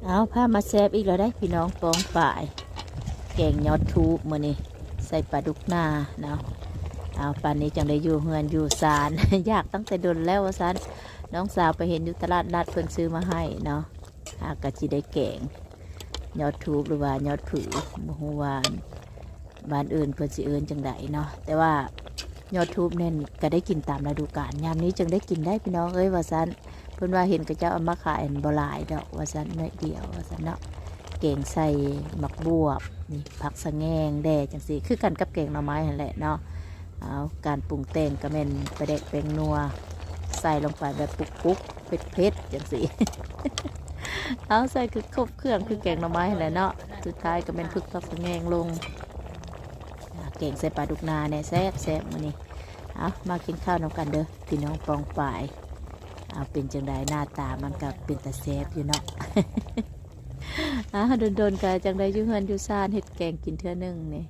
ເອົາ ພາມາແຊບອີກແລ້ວເດ້ພີ່ນ້ອງປ້ອງປາຍ ແກງຍອດທູບມື້ນີ້ ໃສ່ປາດຸກນາເນາະ. ເອົາ ປານນີ້ຈັ່ງໄດ້ຢູ່ເຮືອນຢູ່ຊານ ຢາກຕັ້ງແຕ່ດົນແລ້ວວ່າຊັ້ນ. ນ້ອງສາວໄປເຫັນຢູ່ຕະຫຼາດນັດ ເພິ່ນຊື້ມາໃຫ້ເນາະ. ຫາກະຊິໄດ້ແກງຍອດທູບ ຫຼືວ່າຍອດຜື ບໍ່ຮູ້ວ່າບ້ານອື່ນເພິ່ນຊິເອີ້ນຈັ່ງໃດເນາະ. ແຕ່ວ່າຍອດທູບນັ້ນກະໄດ້ກິນຕາມລະດູການ ຍາມນີ້ຈຶ່ງໄດ້ກິນໄດ້ພີ່ນ້ອງເອີຍວ່າຊັ້ນ. ເພິ່ນວ່າເຫັນເຂົາເຈົ້າເອົາມາຂາຍ ອັນ ບໍ່ຫຼາຍດອກວ່າຊັ້ນ ໜ້ອຍດຽວວ່າຊັ້ນເນາະ. ແກງໃສ່ໝາກບວບ ນີ້ ຜັກສະແງງແດ່ຈັ່ງຊີ້ ຄືກັນກັບແກງໜໍ່ໄມ້ຫັ້ນແຫຼະເນາະ. ເອົາ ການປຸງແຕ່ງກະແມ່ນປາແດກແປ້ງນົວ ໃສ່ລົງໄປແບບປຸກໆ ເຜັດໆ ຈັ່ງຊີ້. ເອົາ ໃສ່ຄືຄົບເຄື່ອງຄືແກງໜໍ່ໄມ້ຫັ້ນແຫຼະເນາະ. ສຸດທ້າຍກະແມ່ນຜຶກຜັກສະແງງລົງ. ອາ ແກງໃສ່ປາດຸກນາແດ່ ແຊບໆ ມື້ນີ້. ເອົາ ມາກິນເຂົ້ານຳກັນເດີພີ່ນ້ອງປ້ອງປາຍ. ເອົາ ເປັນຈັ່ງໃດ ໜ້າຕາມັນກະເປັນຕາແຊບຢູ່ເນາະ. ອາ ດົນໆ ກະຈັ່ງໄດ້ຢູ່ເຮືອນຢູ່ຊານ ເຮັດແກງກິນເທື່ອໜຶ່ງນີ້.